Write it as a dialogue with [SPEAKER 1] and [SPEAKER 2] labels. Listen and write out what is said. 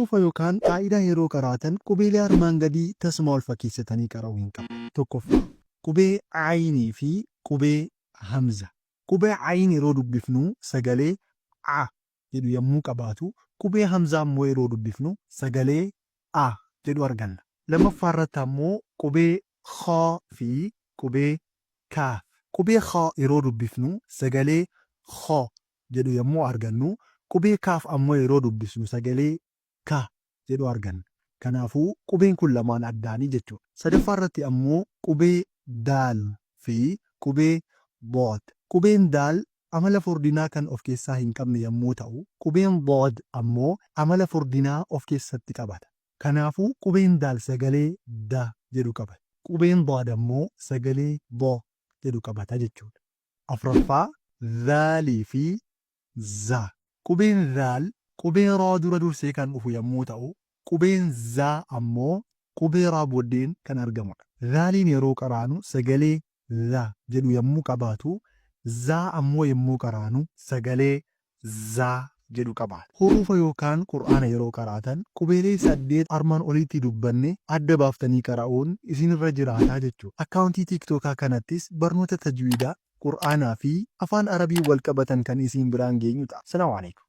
[SPEAKER 1] Huruufa yookaan qaa'idaa yeroo qaraatan qubeelee armaan gadii tasuma wal fakkeessitanii qara'uu hin qabdan. 1ffaa. Qubee Aynii fi qubee Hamza. Qubee Ayn yeroo dubbifnu sagalee A jedhu yommuu qabaatu, qubee Hamzaa immoo yeroo dubbifnu sagalee A jedhu arganna. Lammaffaa irratti ammoo qubee Khaa fi qubee Kaaf. Qubee Khaa yeroo dubbifnu sagalee Kho jedhu yommuu argannu, qubee Kaaf ammoo yeroo dubbisnu sagalee Ka jedhu arganna. Kanaafuu qubeen kun lamaan addaani jechuudha. Sadaffaa irratti ammoo qubee Daal fi qubee Daad. Qubeen Daal amala furdinaa kan of keessaa hin qabne yommuu ta'u, qubeen Daad ammoo amala furdinaa of keessatti qabata. Kanaafuu qubeen Daal sagalee Da jedhu qabata. Qubeen Daad ammoo sagalee Dha jedhu qabata jechuudha. 4ffaa, Dhaalii fi Za. Qubeen Dhaal qubee Raa dura dursee kan dhufu yommuu ta'u, qubeen Za ammoo qubee Raa booddeen kan argamudha. Dhaaliin yeroo qaraanu sagalee Dha jedhu yommuu qabaatu, Za ammoo yommuu qaraanu sagalee Za jedhu qabaata. Huruufa yookaan Qur'aana yeroo qaraatan qubeelee 8 armaan oliitti dubbanne adda baaftanii qara'uun isinirra jiraata jechuudha. Akkaawuntii Tiiktookaa kanattis barnoota tajwiidaa, Qur'aanaa fi Afaan Arabiin wal qabatan kan isiin biraan geenyu ta'a. Salaamu Aleykum.